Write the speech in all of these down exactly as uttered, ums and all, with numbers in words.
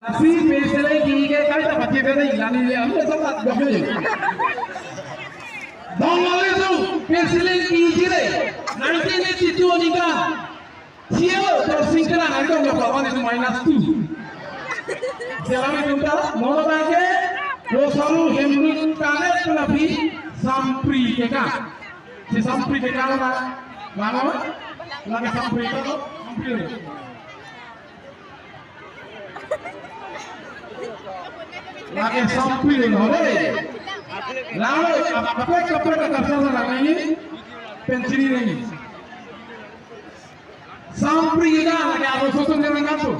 Lasi peseleng kiji ke kaita pachekre nangji, lani le amu sama gokyo. Dong lale tu peseleng kiji le nineteen eighty-two aningkan. Sio to singkran ari dong ya pawan itu minus two. Selam itu ta mono bangke Rosaru Hembrut Kanet penapi Sampri keka. Si Sampri keka mana? Mana? Lagi Sampri itu, Sampri. Lagi Sampri, hore. Lalu, apa, apa, apa, apa, apa, apa, ini? Pensiun ini. Sampri kita, lagi apa, sosok dengan apa?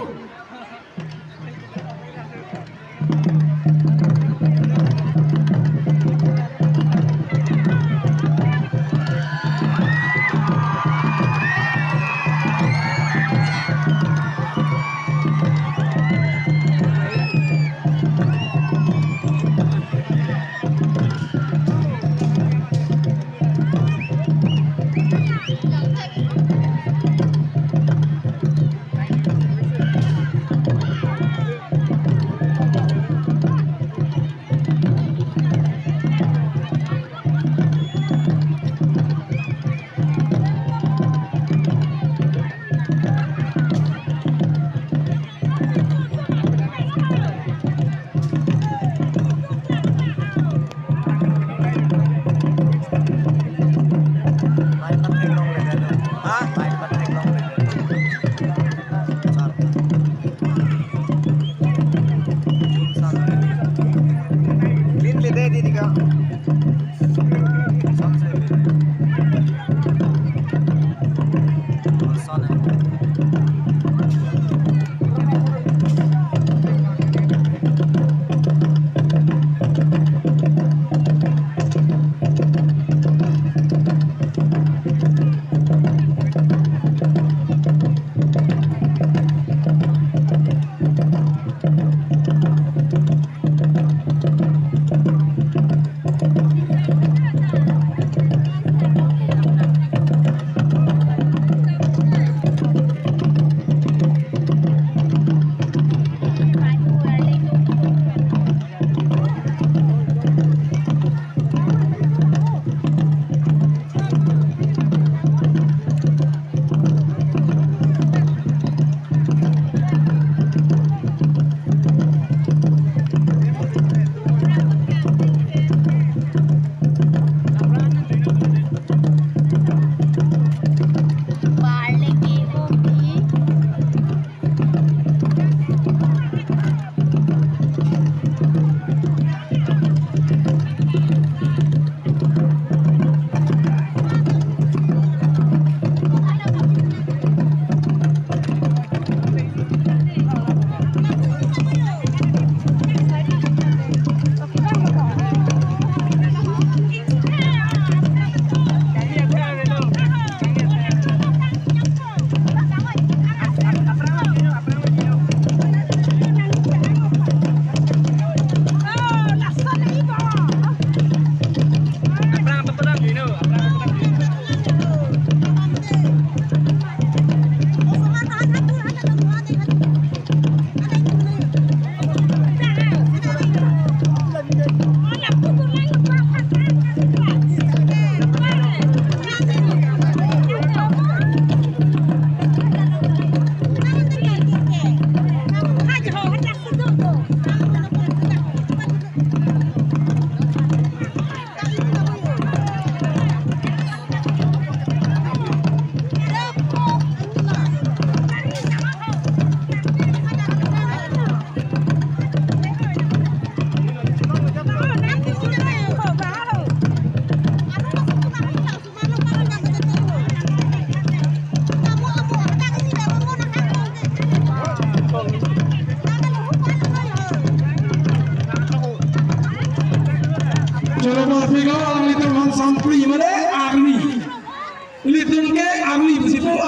Cholo, ma pega alanglitum aphan Sampri mane arni. Ilitum ke arni pusi pu.